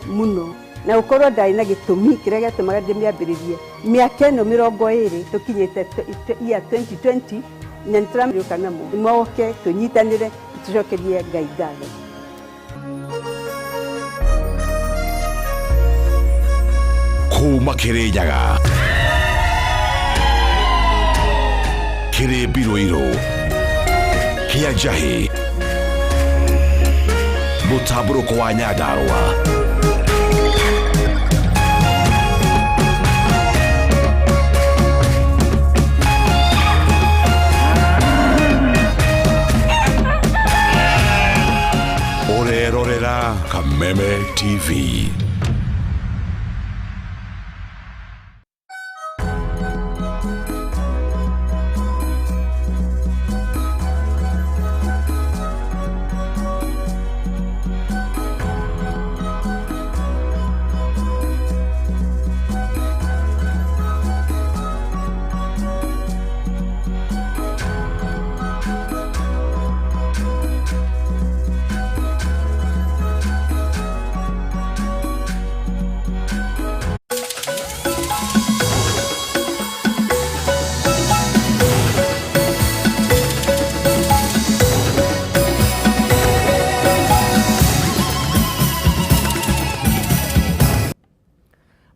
Muno na gukorwo ndarĩ na gĩtũmi kĩrĩa gĩatũmaga ndĩmĩambĩrĩrie mĩaka ĩno 20 tũkinyĩte year 2020 na nĩtũramĩũka namo moke tũnyitanĩre tũcokerie Ngai ngatho. Kuma Kirinyaga kĩrĩ mbirũirũ kĩa njahĩ mũtambũrũko wa Nyandarũa. Ũrerorera Kameme TV.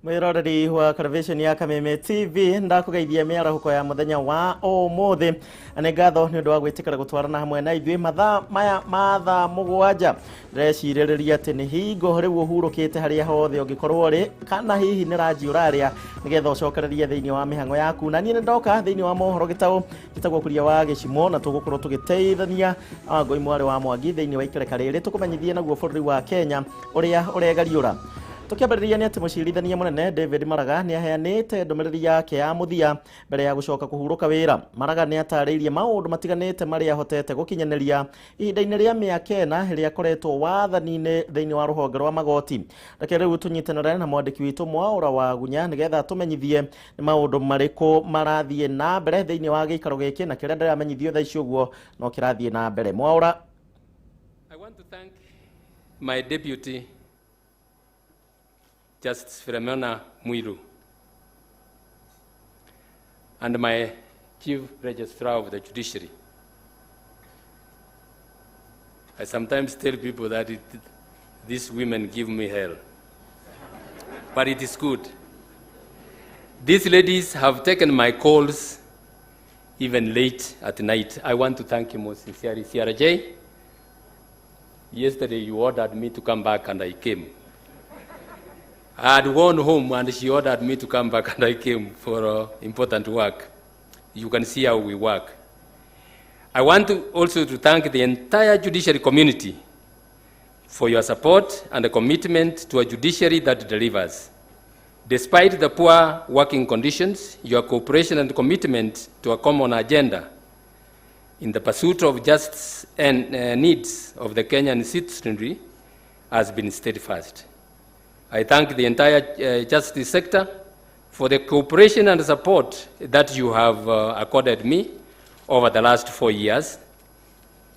Mwiroreri wa television ya Kameme TV, ndakugeithia mĩarahũko ya mũthenya wa ũmũthĩ. Nĩ ngatho nĩ ũndũ wa gwĩtĩkĩra gũtwarana hamwe na ithuĩ mathaa maya ma thaa 7. Ndĩrecirĩrĩria atĩ nĩ hingo rĩu ũhurũkĩte harĩa hothe ũngĩkorwo ũrĩ, kana hihi nĩ ranji ũrarĩa, nĩgetha ũcokererie thĩinĩ wa mĩhang'o yaku. Na niĩ nĩ ndoka thĩinĩ wa mohoro gĩtaũ gĩtagwo Kuria wa Gĩcimo, na tũgũkorwo tũgĩteithania Wangũi mwarĩ wa Mwangi thĩinĩ wa ikereka rĩrĩ, tũkũmenyithie naguo bũrũri wa Kenya ũrĩa ũregariũra. Tũkĩambĩrĩria nĩ atĩ mũcirithania mũnene David Maraga nĩ aheanĩte ndũmĩrĩri yake ya mũthia mbere ya gũcoka kũhurũka wĩra. Maraga nĩ atarĩirie maũndũ matiganĩte marĩa ahotete gũkinyanĩria ihinda-inĩ rĩa mĩaka 4 ĩrĩa akoretwo wathani-inĩ thĩinĩ wa rũhonge rwa magoti. Reke rĩu tũnyitanĩre na mwandĩki witũ Mwaũra wa Gunya nĩgetha tũmenyithie nĩ maũndũ marĩkũ marathiĩ na mbere thĩinĩ wa gĩikaro gĩkĩ, na kĩrĩa ndĩramenyithio thaa ici ũguo no kĩrathiĩ na mbere. Mwaũra. I want to thank my deputy, Justice Philomena Mwilu, and my Chief Registrar of the Judiciary. I sometimes tell people that these women give me hell, but it is good. These ladies have taken my calls even late at night. I want to thank you most sincerely, CRJ. Yesterday you ordered me to come back and I came. I had gone home and she ordered me to come back and I came for important work. You can see how we work. I want to also to thank the entire judiciary community for your support and the commitment to a judiciary that delivers. Despite the poor working conditions, your cooperation and commitment to a common agenda in the pursuit of justice and needs of the Kenyan citizenry has been steadfast. I thank the entire justice sector for the cooperation and support that you have accorded me over the last 4 years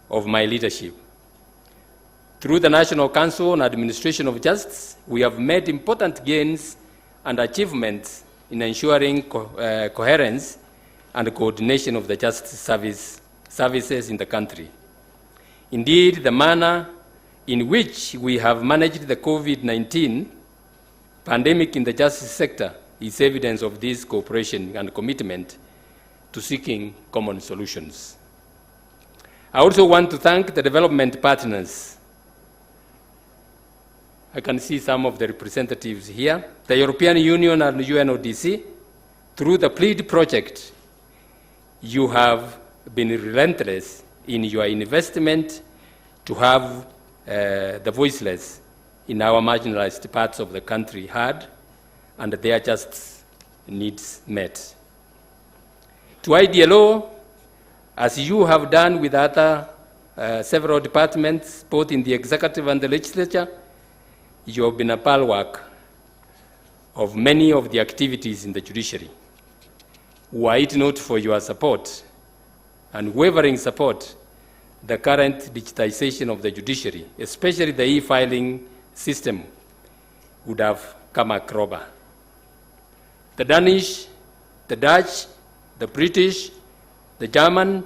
of my leadership. Through the National Council on Administration of Justice, we have made important gains and achievements in ensuring coherence and coordination of the justice services in the country. Indeed, the manner in which we have managed the COVID-19 pandemic in the justice sector is evidence of this cooperation and commitment to seeking common solutions. I also want to thank the development partners. I can see some of the representatives here. The European Union and UNODC, through the PLEAD project, you have been relentless in your investment to have the voiceless in our marginalized parts of the country heard and their just needs met. To IDLO, as you have done with other several departments, both in the executive and the legislature, you have been a bulwark of many of the activities in the judiciary. Were it not for your support, unwavering support, the current digitization of the judiciary, especially the e-filing system, would have come a cropper. The Danish, the Dutch, the British, the German,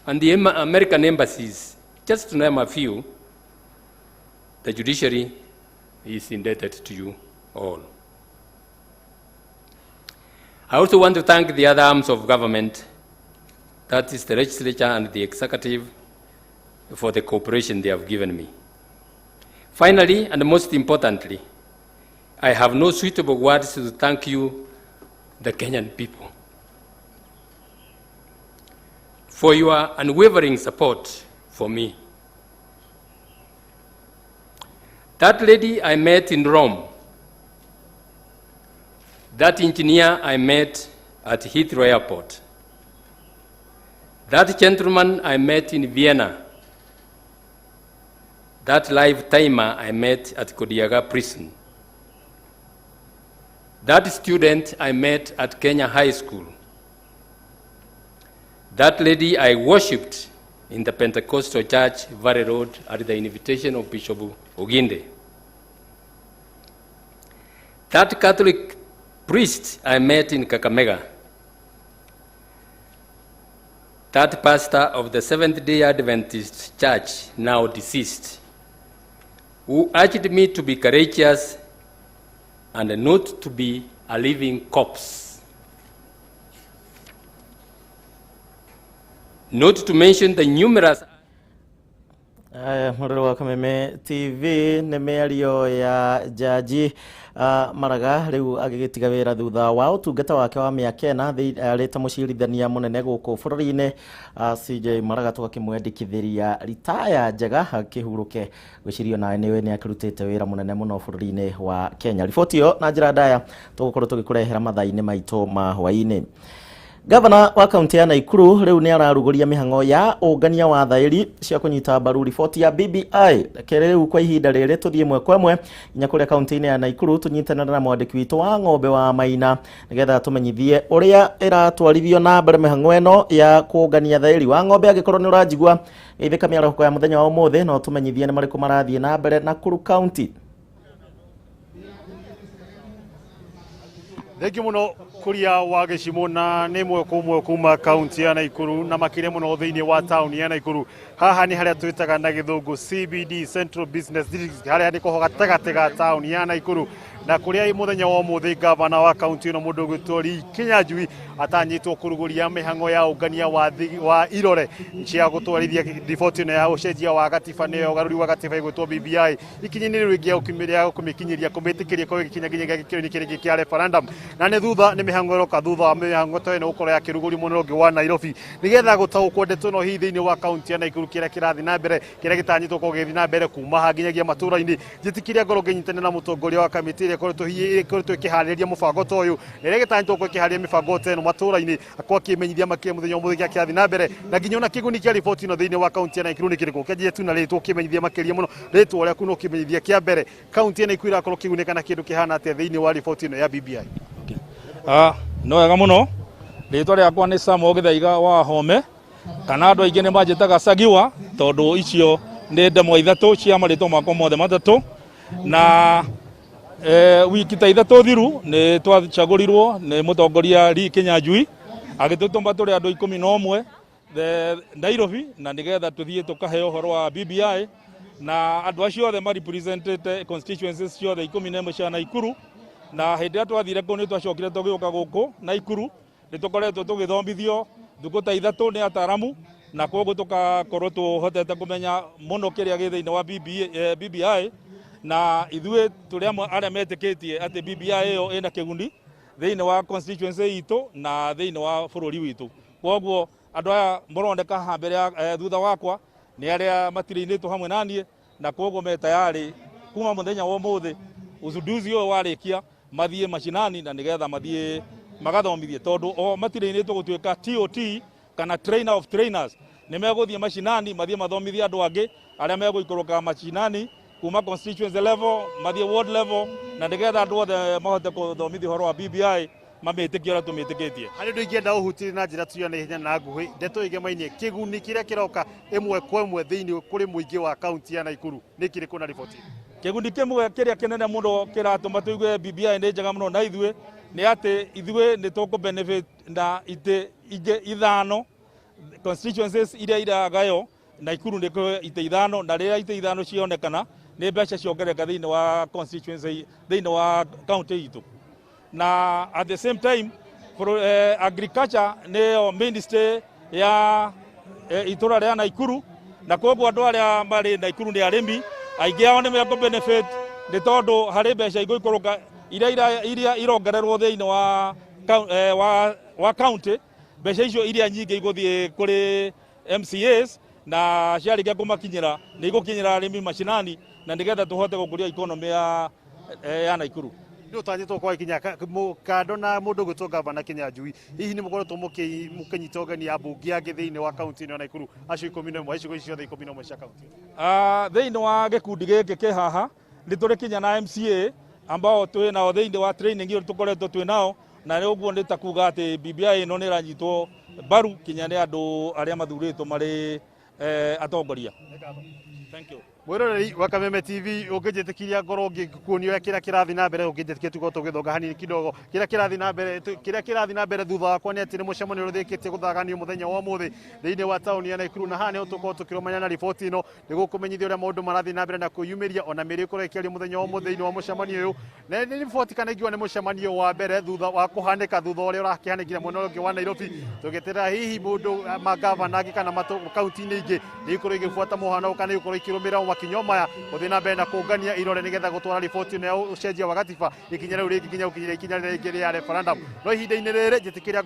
and the American embassies, just to name a few, the judiciary is indebted to you all. I also want to thank the other arms of government, that is the legislature and the executive, for the cooperation they have given me. Finally, and most importantly, I have no suitable words to thank you, the Kenyan people, for your unwavering support for me. That lady I met in Rome, that engineer I met at Heathrow Airport, that gentleman I met in Vienna, that live timer I met at Kodiaga Prison, that student I met at Kenya High School, that lady I worshipped in the Pentecostal Church, Valley Road, at the invitation of Bishop Oginde, that Catholic priest I met in Kakamega, that pastor of the Seventh-day Adventist Church, now deceased, who urged me to be courageous and not to be a living corpse. Not to mention the numerous. Aya, mũrĩrĩ wa Kameme TV, nĩ mĩario ya jaji Maraga rĩu agĩgĩtiga wĩra thutha wa ũtungata wake wa mĩaka 4 arĩ ta mũcirithania mũnene gũkũ bũrũri-inĩ. CJ Maraga tũgakĩmwendekithĩria ritaya njega akĩhurũke, gwĩcirio nawe nĩwe nĩ akĩrutĩte wĩra mũnene mũno bũrũri-inĩ wa Kenya. Riboti ĩyo na njĩra ndaya tũgũkorwo tũgĩkũrehera mathaa-inĩ maitũ ma hwaĩ-inĩ. Gavana wa kaunti ya Nakuru rĩu nĩ ararugũria mĩhang'o ya ũngania wa thaĩri cia kũnyita mbaru riboti ya BBI. Reke rĩu kwa ihinda rĩrĩ tũthiĩ ĩmwe kwa ĩmwe nginya kũrĩa kaunti-inĩ ya Nakuru, tũnyitanĩre na mwandĩki witũ wa ng'ombe wa Maina nĩgetha tũmenyithie ũrĩa ĩratwarithio na mbere mĩhang'o ĩno ya kũngania thaĩri. Wa ng'ombe, angĩkorwo nĩ ũranjigua, geithĩka mĩarahũko ya mũthenya wa ũmũthĩ no tũmenyithie nĩ marĩkũ marathiĩ na mbere Nakuru County. Thengiũ mũno Kuria wa Gĩcimũ, na nĩ ĩmwe kwa ũmwe kuma kaunti ya Nakuru na makĩria mũno thĩinĩ wa taũni ya Nakuru. Haha nĩ harĩa twĩtaga na gĩthũngũ CBD, Central Business District, harĩa nĩ koho gatagatĩ ga taũni ya Nakuru, na kũrĩa mũthenya wa ũmũthĩ gavana wa kaunti ĩno, mũndũ ũgwĩtwo Lee Kinyanjui, atanyĩtwo kũrugũria mĩhang'o ya ũngania wa irore cia gũtwarithia riboti ĩno ya ũcenjia wa gatiba, nĩyo ũgarũri wa gatiba ĩgwĩtwo BBI, ikinya-inĩ rĩu rĩngĩ kũmĩkinyĩria kũmĩtĩkĩria korwo ĩgĩkinya nginya gĩkĩro-inĩ kĩrĩa kĩa referendum. Na nĩ thutha nĩ mĩhang'o ĩroka thutha wa mĩhang'o ta ĩno gũkorwo yakĩrugũrio mwena ũngĩ wa Nairobi, nĩgetha gũtaũkwo ndeto ĩno hihi thĩinĩ wa kaunti ya Nakuru kĩrĩa kĩrathiĩ na mbere, kĩrĩa gĩtanyĩtwo gũkorwo gĩgĩthiĩ na mbere kuma haha nginyagia matũra-inĩ. Njĩtĩkĩria ngorwo ngĩnyitanĩra na mũtongoria wa kamĩtĩ ĩrĩa ĩkoretwo hihi ĩkoretwo ĩkĩharĩrĩria mũbango ta ũyũ, na ĩrĩa gĩtanyĩtwo gũkorwo ĩkĩharĩrĩria mĩbango ta ĩno matũra-inĩ, akorwo akĩmenyithia makĩria mũthenya ũmũthĩ kĩrĩa kĩrathiĩ na mbere, na nginya ona kĩguni kĩa riboti ĩno thĩinĩ wa kaunti ya Nakuru nĩ kĩrĩkũ. Kĩanjie tu na rĩtwa ũkĩmenyithia makĩria mũno rĩtwa rĩaku, na ũkĩmenyithia kĩa mbere kaunti ya Nakuru ĩrakorwo kĩgunĩka na kĩndũ kĩhana atĩa thĩinĩ wa riboti ĩno ya BBI. No wega mũno, rĩtwa rĩakwa nĩ Samuel Gĩthaiga wa Home, kana andũ aingĩ nĩ manjĩtaga Sagiwa, tondũ icio nĩ ndemwa ithatũ cia marĩtwa makwa mothe matatũ. Na wiki ta 3 thiru nĩ twacagũrirwo nĩ mũtongoria Lee Kinyanjui, agĩtũtũma tũrĩ andũ 11 Nairobi, na nĩgetha tũthiĩ tũkaheo ũhoro wa BBI, na andũ acio othe marepresentĩte constituencies ciothe 11 cia Nakuru. Na hĩndĩ ĩrĩa twathire kũu nĩ twacokire tũgĩũka gũkũ Nakuru, nĩ tũkoretwo tũgĩthomithio thukũ ta 3 nĩ ataramu, na koguo tũgakorwo tũhotete kũmenya mũno kĩrĩa gĩ thĩinĩ wa BBI. Na ithuĩ tũrĩ amwe arĩa metĩkĩtie atĩ BBI ĩyo ĩna kĩguni thĩinĩ wa constituency itũ na thĩinĩ wa bũrũri witũ. Koguo andũ aya mũroneka haha mbere ya thutha wakwa nĩ arĩa matirĩinĩtwo hamwe na niĩ, na koguo me tayarĩ kuma mũthenya wa ũmũthĩ uzinduzi ũyũ warĩkia mathiĩ mashinani, na nĩgetha mathiĩ magathomithie, tondũ o matirĩinĩtwo gũtuĩka TOT kana trainer of trainers. Nĩ megũthiĩ mashinani mathiĩ mathomithie andũ angĩ arĩa megũikũrũka mashinani kuma constituency level mathiĩ ward level, na nĩgetha andũ othe mahote gũthomithio ũhoro wa BBI mamĩtĩkie ũrĩa tũmĩtĩkĩtie. Harĩ ũndũ ingĩenda ũhutirie na njĩra tu ya naihenya na nguhĩ, ndeto ĩgemainie kĩguni kĩrĩa kĩroka ĩmwe kwa ĩmwe thĩinĩ kũrĩ mũingĩ wa kaunti ya Nakuru nĩ kĩrĩkũ na riboti? Kĩgundi kĩmwe kĩrĩa kĩnene mũno kĩratũma tũigue BBI nĩ njega mũno na ithuĩ nĩ atĩ ithuĩ nĩ tũkũ benefit na itĩ ingĩ ithano constituencies iria iragayo Naikuru nĩ kwĩ itĩ ithano, na rĩrĩa itĩ ithano cionekana nĩ mbeca ciongerereka thĩinĩ wa constituency, thĩinĩ wa county itũ. Na at the same time agriculture nĩyo mainstay ya itũra rĩa Naikuru, na koguo andũ arĩa marĩ Naikuru nĩ arĩmi aingĩ ao nĩ mekũ benefit nĩ tondũ harĩ mbeca igũikũrũka iria irongererwo thĩinĩ wa county. Mbeca icio iria nyingĩ igũthiĩ kũrĩ MCAs, na ciarĩkia kũmakinyĩra nĩ igũkinyĩra arĩmi macinani, na nĩgetha tũhote gũkũria economy ya Naikuru. Nĩ ũtanyĩtwo kwa ikinya kando na mũndũ ũgwĩtwo Gavana Kinyanjui, hihi nĩ mũkoretwo mũkĩnyita ũgeni ambunge angĩ thĩinĩ wa kaunti ĩno ya Naikuru, acio 11, icigo ici ciothe 11 cia kaunti? Thĩinĩ wa gĩkundi gĩkĩ kĩ haha nĩ tũrĩ kinya na MCA ambao twĩ nao thĩinĩ wa training ĩyo tũkoretwo twĩ nao, na nĩ ũguo nĩ ta kuga atĩ BBI ĩno nĩ ĩranyitwo mbaru kinya nĩ andũ arĩa mathurĩtwo marĩ atongoria. Thank you. Mwiroreri wa Kameme TV, ũngĩnjĩtĩkiria ngorwo ngĩkuonia ũrĩa kĩrĩa kĩrathiĩ na mbere, ũngĩnjĩtĩkia tukorwo tũgĩthonga hanini kidogo kĩrĩa kĩrathiĩ na mbere. Kĩrĩa kĩrathiĩ na mbere thutha wakwa nĩ atĩ nĩ mũcemanio ũrĩa ũthĩkĩtie gũthaganio mũthenya wa ũmũthĩ thĩinĩ wa taũni ya Naikuru, na haha nĩho tũkorwo tũkĩrũmania na riboti ĩno nĩguo kũmenyithia ũrĩa maũndũ marathiĩ na mbere na kwĩyumĩria ona mĩrĩ ĩkorwo ĩkĩario mũthenya wa ũmũthĩ thĩinĩ wa mũcemanio ũyũ. Na nĩ riboti kana ingiuga nĩ mũcemanio wa mbere thutha wa kũhanĩka, thutha ũrĩa ũrakĩhanĩkire mwena ũrĩa ũngĩ wa Nairobi, tũgĩeterera hihi mũndũ magavana angĩ kana kaunti-inĩ ingĩ nĩ ikorwo igĩbuata mũhano kana igũkorwo ikĩrũmĩrĩra makinya maya gũthiĩ na mbere na kũngania irore nĩgetha gũtwara riboti ĩno ya ũcenjia wa gatiba ikinya rĩu rĩngĩ nginya gũkinyĩra ikinya rĩrĩa rĩngĩ rĩa referendum. No ihinda-inĩ rĩrĩ njĩtĩkĩria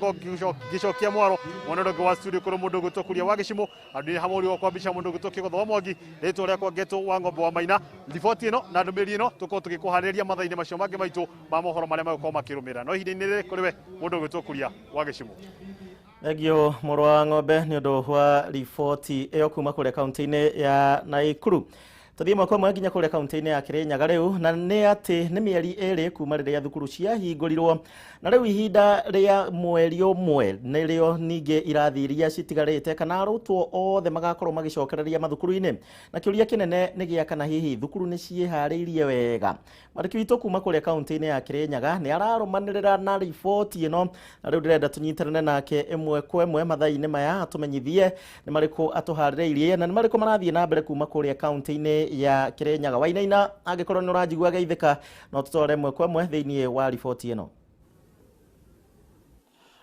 ngĩcokia mwaro mwena ũrĩa ũngĩ wa studio kũrĩ mũndũ ũgwĩtwo Kuria wa Gĩcimũ, andũ hamwe ũrĩ wakwa mbica mũndũ ũgwĩtwo Kĩgotho wa Mwangi, rĩtwa rĩakwa ngetwo wa Ng'ombe wa Maina. Riboti ĩno na ndũmĩrĩri ĩno tũkorwo tũgĩkũharĩrĩria mathaa-inĩ macio mangĩ maitũ ma mohoro marĩa magũkorwo makĩrũmĩrĩra. No ihinda-inĩ rĩrĩ kũrĩ we mũndũ ũgwĩtwo Kuria wa Gĩcimũ. Thengio mũrũ wa ng'ombe nĩ ũndũ wa riboti ĩyo kuma kũrĩa kaunti-inĩ ya Naikuru. Tũthiĩ mwaka ũmwe nginya kũrĩa kaunti-inĩ ya Kirinyaga rĩu, na nĩ atĩ nĩ mĩeri 2 kuma rĩrĩa thukuru ciahingũrirwo, na rĩu ihinda rĩa mweri ũmwe nĩrĩo ningĩ irathi iria citigarĩte kana arutwo othe magakorwo magĩcokereria mathukuru-inĩ. Na kĩũria kĩnene nĩ gĩa kana hihi thukuru nĩ ciĩharĩirie wega. Mwandĩki witũ kuma kũrĩa kaunti-inĩ ya Kirinyaga nĩ ararũmanĩrĩra na riboti ĩno, na rĩu ndĩrenda tũnyitanĩre nake ĩmwe kwa ĩmwe mathaa-inĩ maya atũmenyithie nĩ marĩkũ atũharĩrĩirie na nĩ marĩkũ marathiĩ na mbere kuma kũrĩa kaunti-inĩ ya Kirinyaga. Wainaina, angĩkorwo nĩ ũranjigua geithĩka, no tũtware ĩmwe kwa ĩmwe thĩinĩ wa riboti ĩno.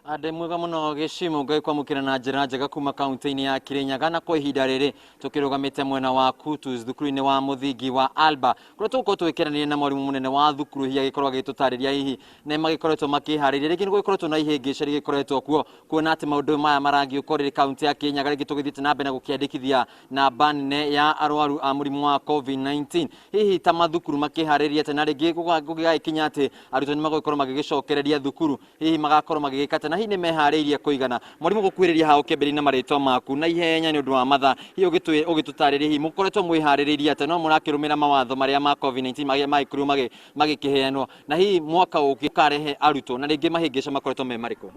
Andĩ mwega mũno Gĩcimo, Ngai kwamũkĩra na njĩra njega kuma kaunti-inĩ ya Kirinyaga. Na kwa ihinda rĩrĩ tũkĩrũgamĩte mwena wa Kutus thukuru-inĩ wa mũthingi wa Alba, kũrĩa tũgũkorwo tũgĩkeranĩria na mwarimũ mũnene wa thukuru hihi agĩkorwo agĩtũtarĩria hihi nĩ magĩkoretwo makĩharĩria. Rĩngĩ nĩ gũgĩkoretwo na ihĩngĩca rĩgĩkoretwo kuo kuona atĩ maũndũ maya maragĩũka rĩrĩ kaunti ya Kirinyaga, rĩngĩ tũgĩthiĩte na mbere na gũkĩandĩkithia namba nene ya arwaru a mũrimũ wa COVID-19. Hihi ta mathukuru makĩharĩria atĩa, na rĩngĩ gũgagĩkinya atĩ arutwo nĩ magũgĩkorwo magĩgĩcokereria thukuru, hihi magakorwo magĩgĩka atĩa, na hihi nĩ meharĩirie kũigana? Mwarimũ, gũkuhĩrĩria hau kĩambĩrĩria na marĩtwa maku na ihenya nĩ ũndũ wa mathaa, hihi ũgĩtũtarĩria hihi mũkoretwo mwĩharĩrĩirie atĩa, no mũrakĩrũmĩra mawatho marĩa ma COVID-19 marĩa magĩkorirwo magĩkĩheanwo, na hihi mwaka ũngĩ ũkarehe arutwo na rĩngĩ mahĩngĩca makoretwo me marĩkũ?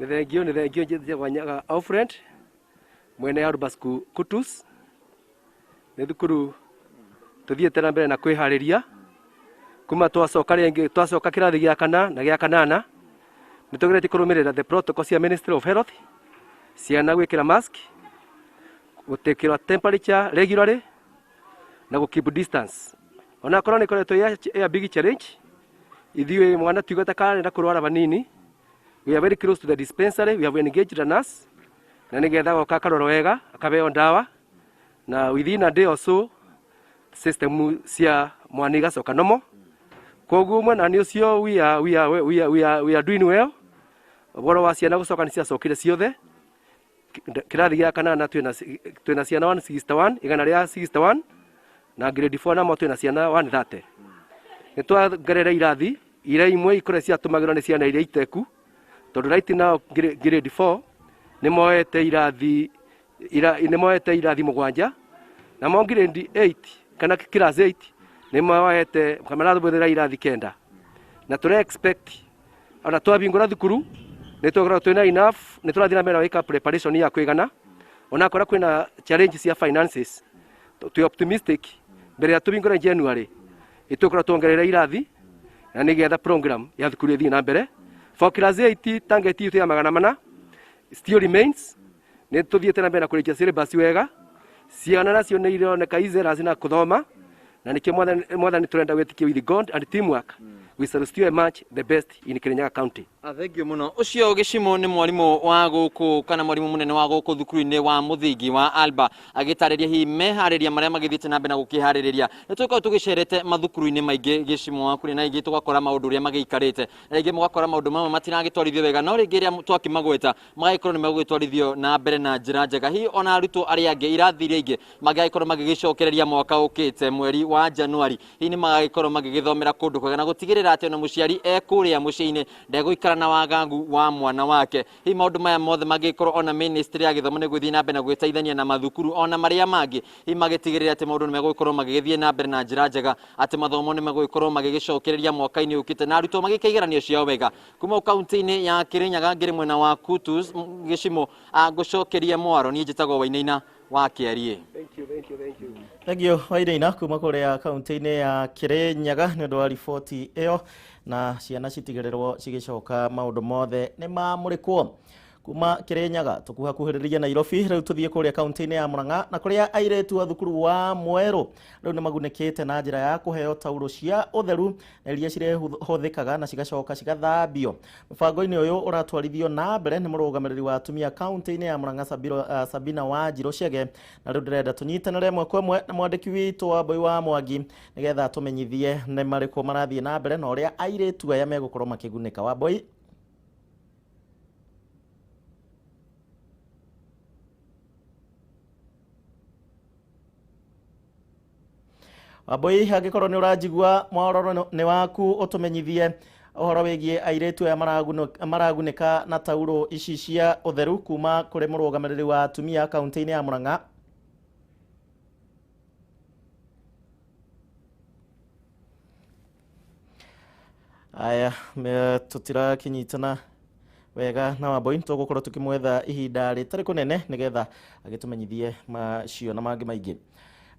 Nĩ thengio, nĩ thengio. Njĩtagwo Nyaga Alfred, mwene Alba School Kutus. Nĩ thukuru tũthiĩte na mbere na kwĩharĩria kuma twacoka rĩngĩ, twacoka kĩrathi gĩa kana na gĩa kanana. Nĩ tũgeretie kũrũmĩrĩra the protocol cia Ministry of Health, ciana gwĩkĩra mask, gũtĩkĩra temperature regularly na gũ keep distance. Onakorwo nĩ ĩkoretwo ĩ a big challenge, ithuĩ mwana tuiga ta karenda kũrwara vanini, we are very close to the dispensary, we have engaged a nurse na nĩgetha goka akarorwo wega, akaheo ndawa, na within a day or so system cia mwana igacoka normal. Koguo mwena-inĩ ũcio we are doing well. Ũhoro wa ciana gũcoka, nĩ ciacokire ciothe kĩrathi gĩa kanana, twĩna ciana 161, 161, na grade 4 namo twĩna ciana 130. Nĩ twaongerera irathi iria imwe ikorwo ciatũmagĩrwo nĩ ciana iria iteku, tondũ right now grade 4 nĩ moete irathi 7, namo grade 8 kana class 8 nĩ moete kana marathũthĩra irathi 9. Na tũre expect ona twabingũra thukuru nĩ tũgũkorwo twĩna enough. Nĩ tũrathiĩ na mbere na gwĩka preparation ya kũigana, onakorwo kwĩna challenge cia finances. Twĩ optimistic mbere ya tũbingũre January. Nĩtũgũkorwo tuongereire irathi na nĩgetha program ya thukuru ĩthiĩ na mbere. For class 8 target itũ ya 400 still remains. Nĩ tũthiĩte na mbere na kũrĩkia syllabus wega. Ciana nacio nĩ ironeka izeras na kũthoma, na nĩkĩo mwathani tũrenda wĩtĩkio with God and teamwork we shall still emerge the best in Kirinyaga County. Thank you muno. Ucio Gĩcimo nĩ mwarimũ wa gũkũ kana mwarimũ mũnene wa gũkũ thukuru-inĩ wa mũthingi wa Alba, agĩtarĩria hihi meharĩria marĩa magĩthiĩte na mbere na gũkĩharĩrĩria. Nĩ tũgĩkorwo tũgĩcerete mathukuru-inĩ maingĩ Gĩcimo wa kũrĩa, na ingĩ tũgakora maũndũ ũrĩa magĩikarĩte, na rĩngĩ mũgakora maũndũ mamwe matiragĩtwarithio wega, no rĩngĩ rĩrĩa twakĩmagweta magagĩkorwo nĩ megũgĩtwarithio na mbere na njĩra njega. Hihi ona arutwo arĩa angĩ irathi iria ingĩ mangĩgagĩkorwo magĩgĩcokereria mwaka ũkĩte mweri wa Januari, hihi nĩ magagĩkorwo magĩgĩthomera kũndũ kwega na gũtigĩrĩra atĩ ona mũciari e kũrĩa mũciĩ-inĩ ndegũikara na wagagu wa mwana wake. Hihi maũndũ maya mothe mangĩkorwo ona ministry ya gĩthomo nĩ gũthiĩ na mbere na gwĩteithania na mathukuru ona marĩa mangĩ, hihi magĩtigĩrĩra atĩ maũndũ nĩ megũgĩkorwo magĩgĩthiĩ na mbere na njĩra njega, atĩ mathomo nĩ megũgĩkorwo magĩgĩcokereria mwaka-inĩ ũkĩte na arutwo magĩka igeranio ciao wega. Kuma kaunti-inĩ ya Kirinyaga ngĩrĩ mwena wa Kutus Gĩcimo, ngũcokeria mwaro. Niĩ njĩtagwo Wainaina wa Kĩariĩ. Thank you, thank you, thank you. Thank you Wainaina kuma kũrĩa kaunti-inĩ ya Kirinyaga nĩ ũndũ wa riboti ĩyo, na ciana citigĩrĩrwo cigĩcoka maũndũ mothe nĩ mamũrĩkwo. Kuma Kirinyaga tũkuhakuhĩrĩria Nairobi, rĩu tũthiĩ kũrĩa kaunti-inĩ ya Murang'a na kũrĩa airĩtu a thukuru wa Mwerũ rĩu nĩ magunĩkĩte na njĩra ya kũheo taurũ cia ũtheru na iria cirĩhũthĩkaga na cigacoka cigathambio. Mũbango-inĩ ũyũ ũratwarithio na mbere nĩ mũrũgamĩrĩri wa atumia kaunti-inĩ ya Murang'a Sabina Wanjirũ Chege, na rĩu ndĩrenda tũnyitanĩre ĩmwe kwa ĩmwe na mwandĩki witũ wa Mbui wa Mwangi nĩgetha tũmenyithie nĩ marĩkũ marathiĩ na mbere na ũrĩa airĩtu aya megũkorwo makĩgunĩka. Wambui. Wambui, angĩkorwo nĩ ũranjigua, mwororo nĩ waku ũtũmenyithie ũhoro wĩgiĩ airĩtu aya maragunĩka na taurũ ici cia ũtheru kuma kũrĩ mũrũgamĩrĩri wa atumia kaunti-inĩ ya Murang'a. Aya, tũtirakinyitana wega na Wambui, tũgũkorwo tũkĩmwetha ihinda rĩtarĩ kũnene nĩgetha agĩtũmenyithie macio na mangĩ maingĩ.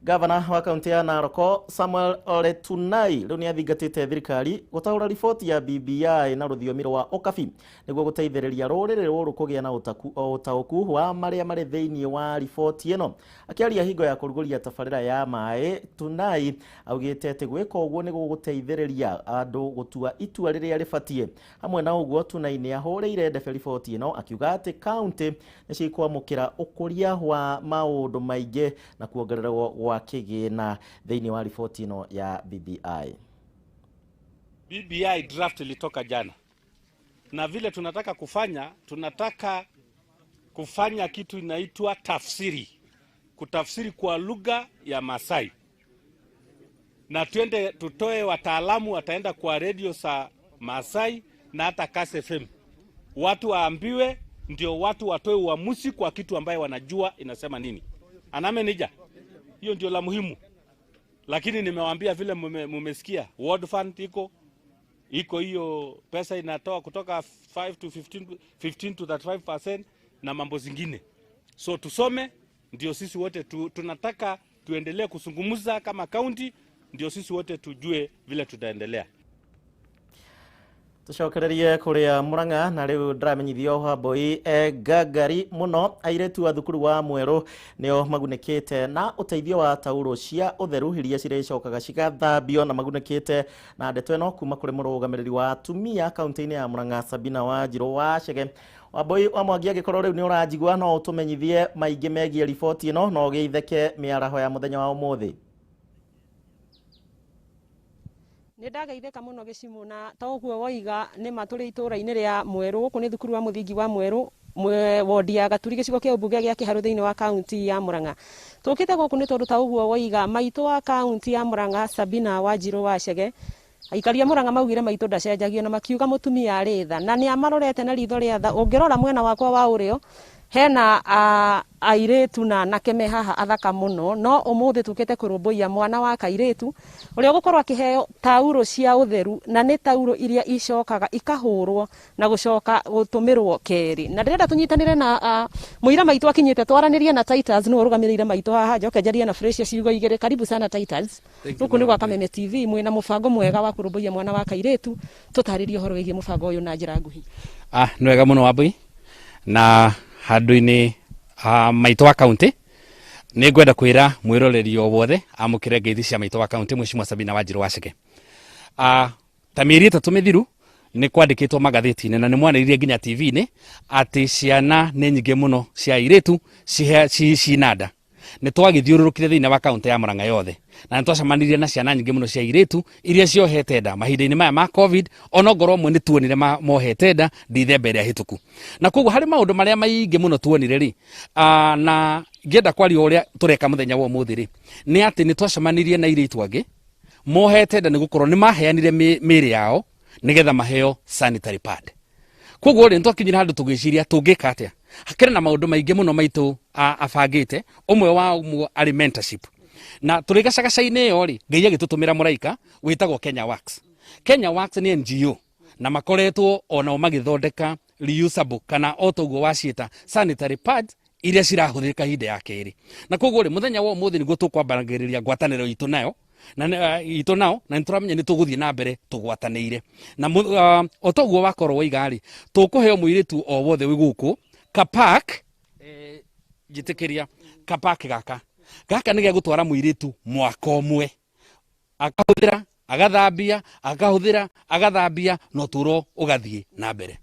Gavana wa kaunti ya Narok Samuel Ole Tunai rĩu nĩ athingatĩte thirikari gũtaũra riboti ya BBI na rũthiomi rwa Okabi nĩguo gũteithĩrĩria rũrĩrĩ rũrũ kũgĩa na ũtaũku wa marĩa marĩ thĩinĩ wa riboti ĩno. Akĩaria hingo ya kũrugũria tabarĩra ya maĩ, Tunai augĩte atĩ gwĩka ũguo nĩ gũgũteithĩrĩria andũ gũtua itua rĩrĩa rĩbatiĩ. Hamwe na ũguo, Tunai nĩ ahũrĩire ndebe riboti ĩno akiuga atĩ kaunti nĩ cikwamũkĩra ũkũria wa maũndũ maingĩ na kuongererwo gwa kĩgĩna thĩinĩ wa riboti ĩno ya BBI. BBI draft ilitoka jana, na vile tunataka kufanya, tunataka kufanya kitu inaitwa tafsiri, kutafsiri kwa lugha ya Masai, na tuende tutoe wataalamu wataenda kwa radio za Masai na hata Kass FM, watu waambiwe, ndio watu watoe uamuzi kwa kitu ambaye wanajua inasema nini. Anamenija hiyo ndio la muhimu. Lakini nimewaambia vile mumesikia, World Fund iko hiyo pesa inatoa kutoka 5 to 15, 15 to 35% na mambo zingine. So tusome, ndio sisi wote tunataka tuendelee kuzungumza kama county, ndio sisi wote tujue vile tutaendelea. Tucokererie kuria Murang'a na riu ndiramenyithio Wambui ngangari muno. Airĩtu a thukuru wa Mwerũ nĩo magunĩkĩte na ũteithio wa taurũ cia ũtheru iria cirĩcokaga cigathambio, na magunĩkĩte na ndeto ĩno kuma kũrĩ mũrũgamĩrĩri wa atumia kaunti-inĩ ya Murang'a Sabina Wanjirũ wa Chege. Wambui wa Mwangi, angĩkorwo rĩu nĩ ũranjigua no ũtũmenyithie maingĩ megiĩ riboti ĩno na ũgeithĩke mĩaraho ya mũthenya wa ũmũthĩ. Nĩ ndageithĩka mũno Gĩcimo, na ta ũguo woiga nĩ ma tũrĩ itũũra-inĩ rĩa Mwerũ. Gũkũ nĩ thukuru wa mũthingi wa Mwerũ, wodi ya Gaturi, gĩcigo kĩa ũmbunge gĩa Kĩharũ thĩinĩ wa kaunti ya Murang'a. Tũkĩte gũkũ nĩ tondũ ta ũguo woiga maitũ wa kaunti ya Murang'a Sabina Wanjirũ wa Chege, aikari a Murang'a maugire maitũ ndacenjagio, na makiuga mũtumia arĩ tha na nĩ amarorete na ritho rĩa tha. Ũngĩrora mwena wakwa wa ũrĩo Hena airĩtu na anake me haha athaka mũno, no ũmũthĩ tũkĩte kũrũmbũiya mwana wa kairĩtu ũrĩa ũgũkorwo akĩheo taurũ cia ũtheru, na nĩ taurũ iria icokaga ikahũrwo na gũcoka gũtũmĩrwo kerĩ. Na ndĩrenda tũnyitanĩre na mũira maitũ akinyĩte, twaranĩrie na Titus nĩwe ũrũgamĩrĩire maitũ haha, njoke njarie na Fresh ciugo igĩrĩ. Karibu sana Titus. Gũkũ nĩ gwa Kameme TV, mwĩna mũbango mwega wa kũrũmbũiya mwana wa kairĩtu. Tũtarĩrie ũhoro wĩgiĩ mũbango ũyũ na njĩra nguhĩ. Nĩ wega mũno Wambui, na handũ-inĩ maitũ wa kaunti nĩ ngwenda kwĩra mwĩroreri o wothe amũkĩre ngeithi cia maitũ wa kaunti Mheshimiwa Sabina Wanjiru Waceke. Ta mĩeri 3 mĩthiru nĩ kwandĩkĩtwo magathĩti-inĩ na nĩ mwanĩrĩire nginya TV-inĩ atĩ ciana nĩ nyingĩ mũno cia airĩtu cina nda. Nĩ twagĩthiũrũrũkire thĩinĩ wa kaunti ya Murang'a yothe na nĩ twacemanirie na ciana nyingĩ mũno cia airĩtu iria ciohete nda mahinda-inĩ maya ma COVID, onongorwo amwe nĩ tuonire mohete nda Dithemba ĩrĩa hĩtũku. Na koguo harĩ maũndũ marĩa maingĩ mũno tuonire rĩ, na ngĩenda kwaria ũrĩa tũreka mũthenya wa ũmũthĩ rĩ, nĩ atĩ nĩ twacemanirie na airĩtu angĩ mohete nda nĩ gũkorwo nĩ maheanire mĩĩrĩ yao nĩgetha maheo sanitary pad. Koguo rĩ, nĩtwakinyire handũ tũgĩciria tũngĩka atĩa. Hakĩrĩ na maũndũ maingĩ mũno maitũ abangĩte, ũmwe wa ũmwe arĩ mentorship. Na tũrĩ gacagaca-inĩ ĩyo rĩ, Ngai agĩtũtũmĩra mũraika wĩtagwo Kenya Works. Kenya Works nĩ NGO na makoretwo onao magĩthondeka reusable kana o toguo waciĩta sanitary pads iria cirahũthĩka ihinda ya kerĩ. Na koguo rĩ, mũthenya wa ũmũthĩ nĩguo tũkwambagĩrĩria ngwatanĩro itũ nayo na itũ nao, na nĩtũramenya nĩ tũgũthiĩ na mbere tũgwatanĩire. Na o toguo wakorwo waiga rĩ, tũkũheo mũirĩtu o wothe wĩ gũkũ kapak, njĩtĩkĩria kapak gaka gaka nĩ gĩa gũtwara mũirĩtu mwaka ũmwe, akahũthĩra agathambia, akahũthĩra agathambia, na ũtũũro ũgathiĩ na mbere.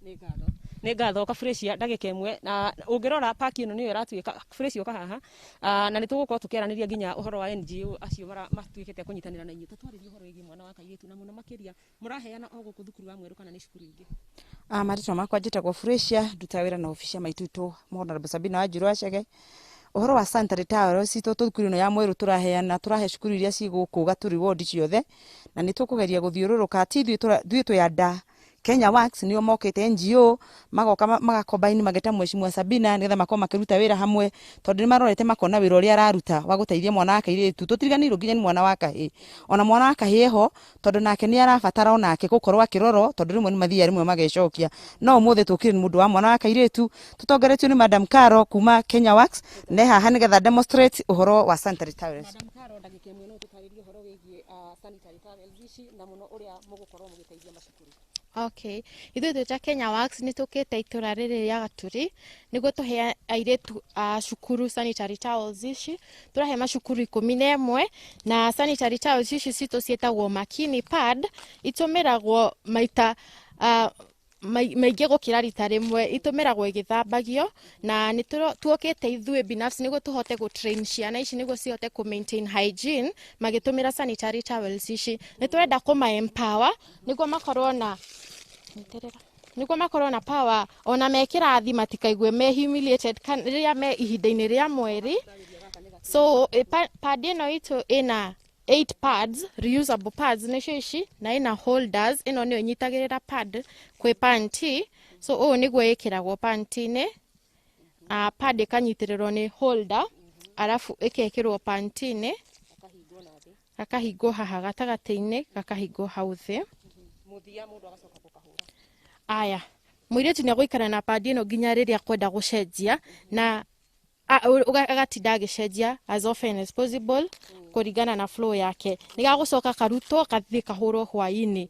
Nĩ ngatho Kaburecia ndagĩka ĩmwe, na ũngĩrora paki ĩno nĩyo ĩratuĩka Kaburecia ũka haha, na nĩ tũgũkorwo tũkĩaranĩria nginya ũhoro wa NGO acio matuĩkĩte kũnyitanĩra na inyuĩ. Tũtwarĩrie ũhoro wĩgiĩ mwana wa kairĩtu na mũno makĩria mũraheana o gũkũ thukuru wa Mwerũ kana nĩ cukuru ingĩ? Marĩtwa makwa njĩtagwo Fresia, ndutaga wĩra na obici ya maitũ itũ Honorable Sabina Wanjiru Wacege. Ũhoro wa sanitary towels citũ thukuru ĩno ya Mwerũ tũraheana, tũrahe cukuru iria ci gũkũ Gaturi ward ciothe, na nĩ tũkũgeria gũthiũrũrũka, ti ithuĩ twĩ anda Kenya Works nĩo mokĩte NGO magoka magacombine mageta Mheshimiwa Sabina nĩgetha makorwo makĩruta wĩra hamwe, tondũ nĩ marorete makona wĩra ũrĩa araruta wa gũteithia mwana wa kairĩtu. Tũtiriganĩirwo nginya nĩ mwana wa kahĩĩ, ona mwana wa kahĩĩ eho, tondũ nake nĩ arabatara onake gũkorwo akĩrorwo, tondũ rĩmwe nĩ mathiaga rĩmwe magecokia. No ũmũthĩ tũkire nĩ mũndũ wa mwana wa kairĩtu, tũtongoretio nĩ Madam Caro kuma Kenya Works, ne haha nĩgetha demonstrate ũhoro wa sanitary towels. Madam Caro, ndagĩka ĩmwe no ũtũtarĩrie ũhoro wĩgiĩ sanitary towels ici na mũno ũrĩa mũgũkorwo mũgĩteithia macukuru. Okay, ithuĩ twĩ ta Kenya Works nĩ tũkĩte itũra rĩrĩ rĩa Gaturi nĩguo tũhe airĩtu a cukuru sanitary towels ici. Tũrahe macukuru 11, na sanitary towels ici citũ ciĩtagwo Makini pad, itũmĩragwo maita maingĩ gũkĩra rita rĩmwe, itũmĩragwo ĩgĩthambagio, na nĩ tuokĩte ithuĩ binafsi nĩguo tũhote gũ train ciana ici nĩguo cihote kũ maintain hygiene magĩtũmĩra sanitary towels ici. Nĩ tũrenda kũma empower nĩguo makorwo na nĩguo makorwo na power ona me kĩrathi matikaigue me humiliated rĩrĩa me ihinda-inĩ rĩa mweri. So pad ĩno itũ ĩna 8 pads, reusable pads nĩcio ici, na ĩna holders, ĩno nĩyo ĩnyitagĩrĩra pad kwĩ panty. So ũũ nĩguo ĩkĩragwo panty-inĩ, pad ĩkanyitĩrĩrwo nĩ holder, arabu ĩkekĩrwo panty-inĩ, gakahingwo haha gatagatĩ-inĩ, gakahingwo hau thĩ. Aya, mũirĩtu nĩ egũikara na pad ĩno nginya rĩrĩa akwenda gũcenjia, na agatinda agĩcenjia as often as possible kũringana na flow yake. Nĩ gagũcoka karutwo gathiĩ kahũrwo hwaĩ-inĩ,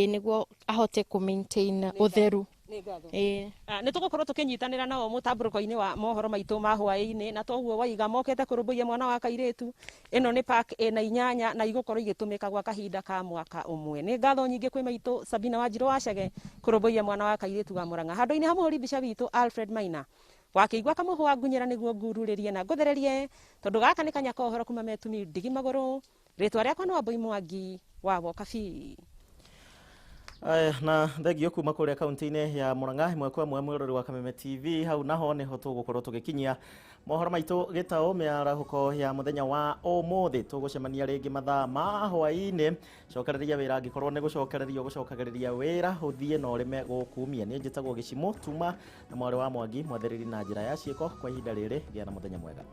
nĩguo ahote kũ maintain ũtheru. Nĩ tũgũkorwo tũkĩnyitanĩra nao mũtambũrũko-inĩ wa mohoro maitũ ma hwaĩ-inĩ, na toguo waiga mokĩte kũrũmbũiya mwana wa kairĩtu. Ĩno nĩ pack ĩna 8 na igũkorwo igĩtũmĩka gwa kahinda ka mwaka ũmwe. Nĩ ngatho nyingĩ kwĩ maitũ Sabina Wanjiru Wacege kũrũmbũiya mwana wa kairĩtu wa Murang'a. Handũ-inĩ ha mũhũri mbica witũ Alfred Maina wakĩigua kamũhwa ngunyĩra nĩguo ngururĩrie na ngũthererie, tondũ gaka nĩ kanya ka ũhoro kuma metumi ndigi magũrũ. Rĩtwa rĩakwa nĩ Wambui Mwangi wa Wokabi. Aya, na thengio kuma kũrĩa kaunti-inĩ ya Murang'a. Ĩmwe kwa ĩmwe, mwĩrori wa Kameme TV, hau naho nĩho tũgũkorwo tũgĩkinyia mohoro maitũ gĩtaũ mĩarahũko ya mũthenya wa ũmũthĩ. Tũgũcemania rĩngĩ mathaa ma hwaĩ-inĩ. Cokereria wĩra angĩkorwo nĩ gũcokereria ũgũcokagĩrĩria wĩra, ũthiĩ na ũrĩme gũkumia. Niĩ njĩtagwo Gĩcimũ Tuma na mwarĩ wa Mwangi, mwathĩrĩri na njĩra ya ciĩko. Kwa ihinda rĩrĩ, gĩa na mũthenya mwega.